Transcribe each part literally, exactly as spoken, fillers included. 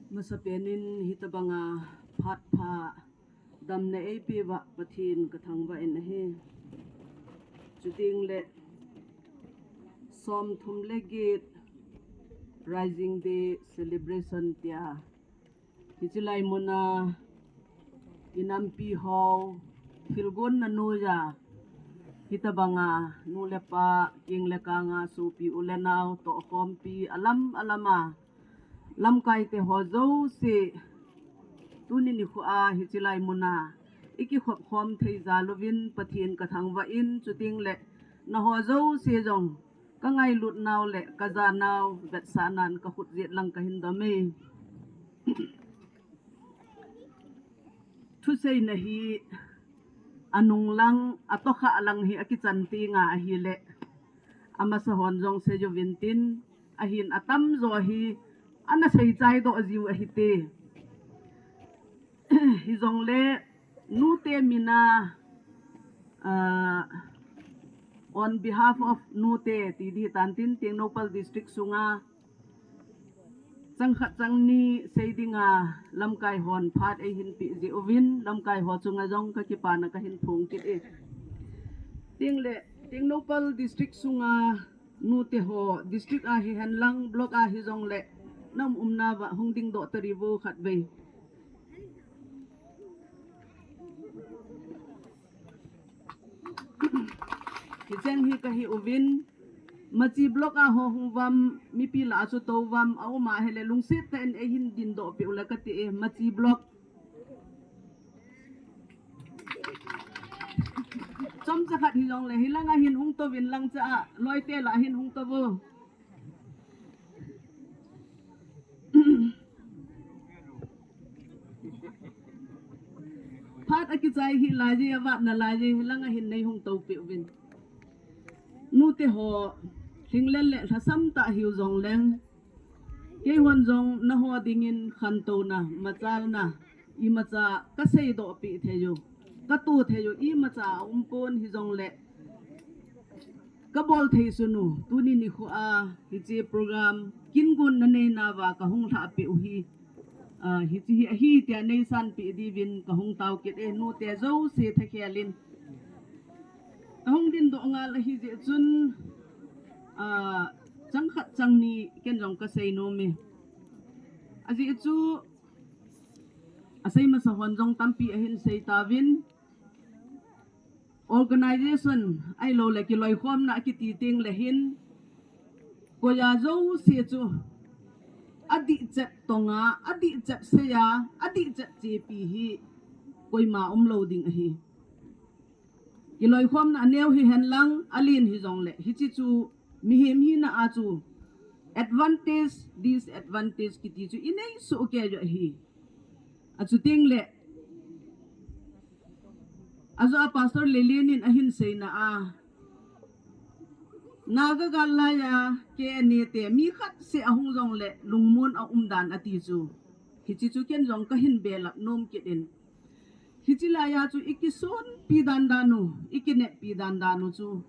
Masapen in hitabanga phat pha damna eipeuva Pathen kathangvah in ahi. Chuteng le som thum le get Rising Day Celebration tia hiche lai muna inampi ho, thilgon na noiya, hitabanga nu le pa, keng le kanga, sopi u le nao, tohkhompi, alam alama lamkai te ho jouse, tuni nikho a hiche lai muna ikikhop khom thei jal uvin Pathen kathangvah in, chuteng le naho jouse jong kangailut nau le kajanau vetsahnan kakhut jet lang kahin dom e. Thuseina hi anung lang, atohkhah lang hi akichan tenga ahile, amasa hon jong seiuvin tin, ahin atamjo hi ana seichai doh jiu ahite. Hijongle nute mina, ah, on behalf of nute ti ding hitan tin, Tengnoupal District sunga chang khat chang ni sei dinga lamkai hon phat eihin peh jeh uvin, lamkai ho chunga jong kakipana kahin phong kit e. Tengle Tengnoupal District sunga nute ho, district a hihen lang, block a hijongle, na um umnauva hung dingdoh tariuvo khatvei. Hicheng hi kahi uvin, Machi block a ho hung uvam, mipi lah a chu tou uvam, aum ahile lungset tah in eihin dingdoh peh ule kati e, Machi block. Chomcha khat hijongle, hilanga hin hung touvin, langcha a loite lah a hin hung touvo. Phat akichai hih laiye, avatna laiye, hilanga hin neihung tou peh uvin. Nute ho, lhinglel le lhasam tah hiu jongleng, keihon jong naho dingin khantouna, machalna imacha kaseidoh peh theiyu, kato theiyu imacha aumpon, hijongle kabol thei sunu, tuni nikho a hiche program kin gon na neinauva kahung lhah peh u hi, ah, hiche hi ahi tia neisan peh diuvin kahung tao kit e, nute jouse thakhel in. Kahung dingdoh ngal ahijeh chun, ah, chang khat chang ni ken jong kasei nom e. Ajeh chu asei masa hon jong tampi ahin sei tauvin, organization ahiloule kiloikhomna akiti tengle hin, koiya jouse chu adihchet tonga, adihchet seiya, adihchet chepi hi koima umlou ding ahi. Kiloikhomna aneo hihen lang, alen hijongle, hiche chu mihem hina a chu advantage, disadvantage kiti chu inei sohkei u ahi. Achutengle, ajoh a Pastor Lelen in ahin seina a, Naga gal laiya K N A te mi khat seh ahung jongle lungmon aum dan ati chu, hiche chu ken jong kahin belap nom kit in. Hiche laiya chu ikisonpi dandan u, ikineppi dandan u chu,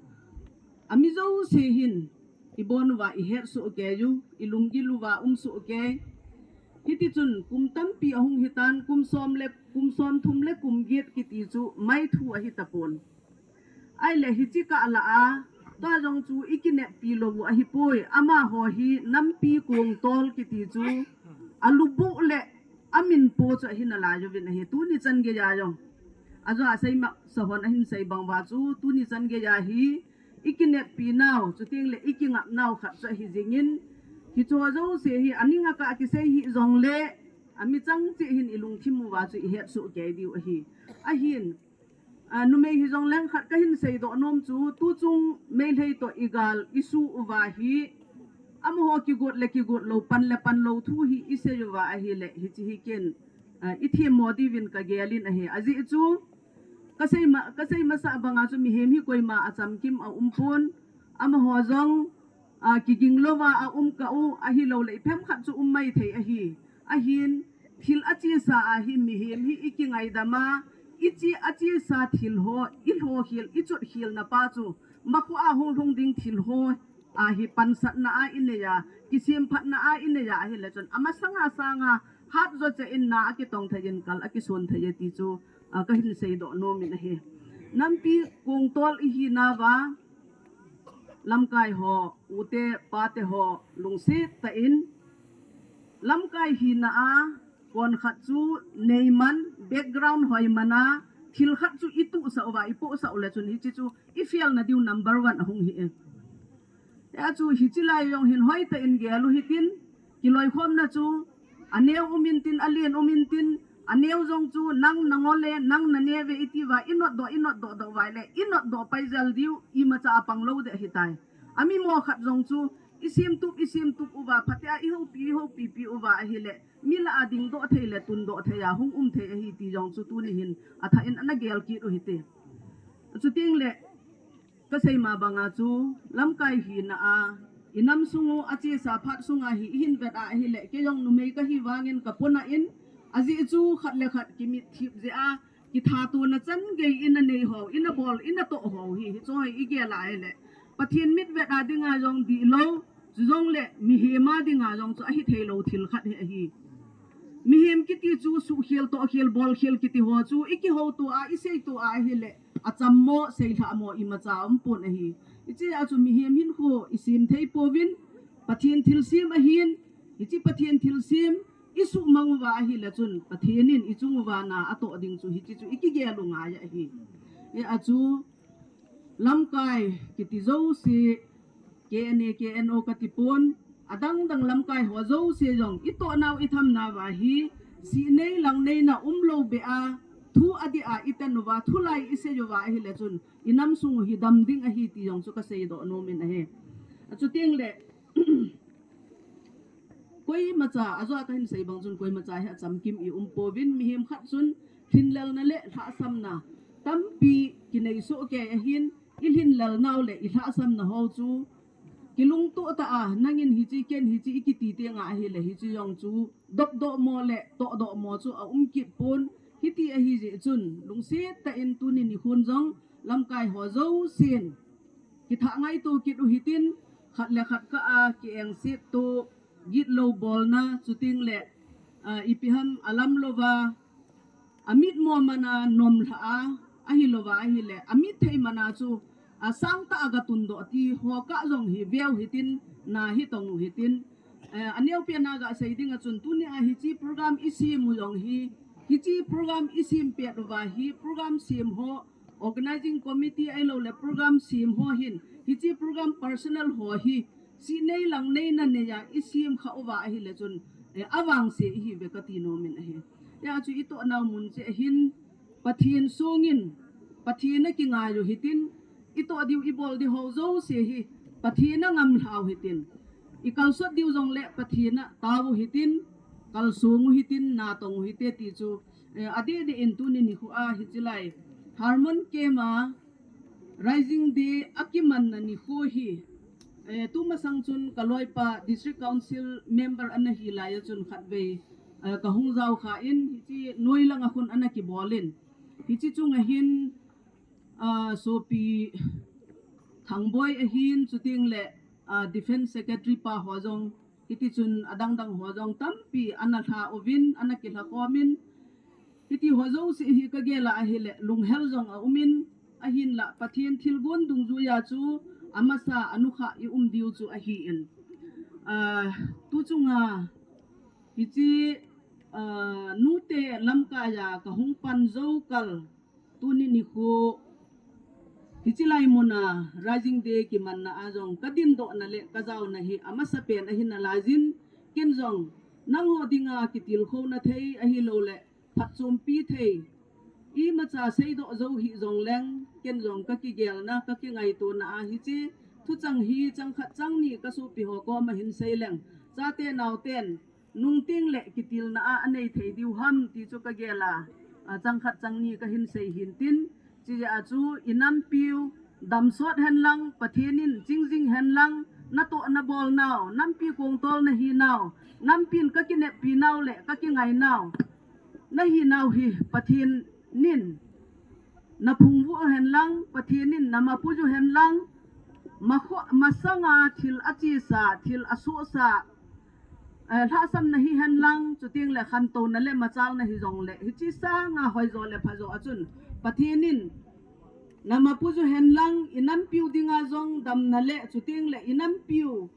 ami jouse hin ibon uva ihet sohkei u, ilunggil uva um sohkei. Hitichun kum tampi ahung hitan, kum som le, kum somthum le kum get kiti chu maithu ahitapon. Ahile hiche kah lah a, tua jong chu ikineppi lou u ahipoi, amaho hi nampi kongtol kiti chu, alubuh le aminpo chu ahi nalai uvin ahi, tuni chan geiya jong. Ajoh a sei masa hon ahin sei bang uva chu, tuni chan geiya hi ikineppi nau, chutengle ikingap nau khat chu ahi jingin, hicheho jouse hi aning a kah kisei hih jongle, ami chang cheh hin ilungthim uva chu ihet sohkei diu ahi. Ahin, ah, numei hijongleng khat kahin seidoh nom chu, tuchung Meitei toh igal isu uva hi, amaho kigot le kigot lou, pan le pan lou thu hi isei uva ahile, hiche hi ken, ah, ithemmo diuvin kagel in ahi. Ajeh chu, kasei ma, kasei masa banga chu mihem hi koima achamkim aumpon, amaho jong, ah, kiging louva aum kah u, ahiloule iphem khat chu um maithei ahi. Ahin, thil achesa a hi mihem hi ikingaidam a, iche, achesa thil ho, ilhokhel, ichotkhelna pa chu, makhoa hung lhung ding thil ho, ahi pansatna a inei a, kisemphatna a inei a ahile chun amasanga sanga hat jo che in na akitong thei in kal akison thei e ti chu, a, kahin seidoh nom in ahi. Nampi kongtol ihinauva, lamkai ho, ute, pate ho, lungset tah in, lamkai hina a, konkhat chu neiman, background hoiman a, thil khat chu ituhsah uva, ipohsah u le chun hiche chu ifelna diu number one ahung hi e. Hia chu hiche lai jong hin hoitah in gel u hitin, kiloikhomna chu, aneo um intin, alen um intin, aneo jong chu nang nangol e, nang naneo ve iti uva, inotdoh, inotdoh doh uva ahile, inotdoh pai jel diu, imacha apang lou ding ahitai. Amimo khat jong chu, isemtup, isemtup uva, phatea ihoupi, ihoupipi uva ahile, mi lah a dingdoh thei le tundoh thei a hung um thei ahi ti jong chu tuni hin athah in ana gel kit u hite. Chutengle, kasei ma banga chu, lamkai hina a, inam sung u achesa phat sunga hi ihin vet a ahile, kei jong numei kahi vangin kapona in, ajeh chu khat le khat kimitthip jeh a, kithatona chan gei ina nei ho, ina bol, ina toh ho hi, hicheho hi igel a ahile, Pathen mitvet a dinga jong dihlou, chujongle mihem a dinga jong chu ahitheilou thil khat hi ahi. Mihem kiti chu suhkhel, tohkhel, bolkhel kiti ho chu ikihouto a, iseito a ahile, achammo, seilhahmo imacha umpon ahi. Hichea chu mihem hinkho isem thei pouvin, Pathen thilsem ahin, hiche Pathen thilsem isuhmang uva ahile chun, Pathen in ichung uva na atoh ding chu hiche chu ikigel u ngai ahi. Hia chu, lamkai kiti jouse, K N A, K N O katipon, adangdang lamkai ho jouse jong, itohnau ithamnauva hi, sihnei langneina umlou beh a, thu adih a iten uva, thulai isei uva ahile chun, inam sung u hi dam ding ahi ti jong chu kaseidoh nom in ahi. Chutengle, koimacha, ajoa kahin sei bang chun koimacha hi achamkim ium pouvin, mihem khat chun lhinlelna le lhahsamna tampi kinei soh kei ahin, ilhinlelnau le ilhahsamna ho chu kilungtoh tah a, nangin hiche, ken hiche ikiti tenga ahile, hiche jong chu dopdohmo le tohdohmo chu aum kit pon, hiti ahijeh chun, lungset tah in tuni nikhon jong, lamkai ho jousen, kithah ngaito kit u hitin, khat le khat kah a kiengset to, gitlou bolna, chutengle, a, ipi ham alam louva, amitmo mana nomlhah a, ahilouva ahile, amit thei mana chu, asangtah a gatundoh ti ho kah jong hi veu hitin, na hi tong u hitin, eh, aneopen a gasei dinga chun, tunia hiche program isem u jong hi, hiche program isem pet uva hi, program sem ho, organizing committee ahiloule program sem ho hin, hiche program personnel ho hi, sihnei langneina nei a isem khah uva ahile chun, eh, avangse ihiuve kati nom in ahi. Hia chu itohnau mun cheh ahin, Pathen songin, Pathen a kingai u hitin, itoh diu ibol diu ho jouse hi, Pathen a ngamlhau hitin, ikalsot diu jongle Pathen a tao u hitin, kalsong u hitin, natong u hite ti chu, eh, adehdeh in tuni nikho a hiche lai, Harmon Kema, Rising Day akimanna nikho hi, eh, tumasang chun kaloipa District Council member ana hi laiya chun khatvei, eh, kahung jaokha in, hiche noi langa khun ana kibol in. Hiche chunga hin, ah, sopi Thangboi ahin, chutengle, ah, Defence Secretary pa ho jong, hitichun adangdang ho jong tampi ana lha uvin, ana kilhakhomin, hiti ho jouse hi kagel a ahile, lunghel jong aumin, ahinla Pathen thilgon dungjuiya chu amasa anukhah ium diu chu ahin. Ah, tuchunga, hiche, ah, nute lamkaiya kahung pan jou kal, tuni nikho, hiche lai muna Rising Day kimanna a jong kadindohna le kajaona hi amasapen ahi nalaijin, ken jong nangho dinga kitilkhouna thei ahiloule phatchompi thei imacha seidoh jou hih jongleng, ken jong kakigelna, kakingaitona a hiche thuchang hi changkhat changni kasopiho koma hin seileng, chate naoten nungtengle kitilna a anei thei diu ham ti chu kagel a, a, changkhat changni kahin sei hintin, chujeh a chu inampiu damsot henlang, Pathen in chingjing henlang, natoh nabolnau, nampi kongtol nahinau, nampin kakineppi nau le kakingai nau nahinau hi Pathen in naphungvuh u henlang, Pathen in namapuiju henlang, Masanga thil achesa, thil asohsa, lhahsamna hihen lang, chuteng le khantouna le machalna hijongle, hiche sanga hoijo le phajo a chun Pathen in namapuju hen lang, inampiu dinga jong damna le, chuteng le inampiu,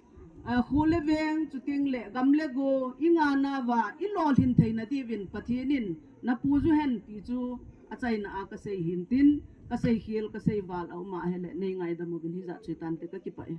kho le veng, chuteng le gam le go, inganauva ilolhin theina diuvin Pathen in napuju hen ti chu achaina a kasei hintin, kaseikhel, kaseival aum ahile, neingaidam uvin, hijat chu hitante, kakipah e.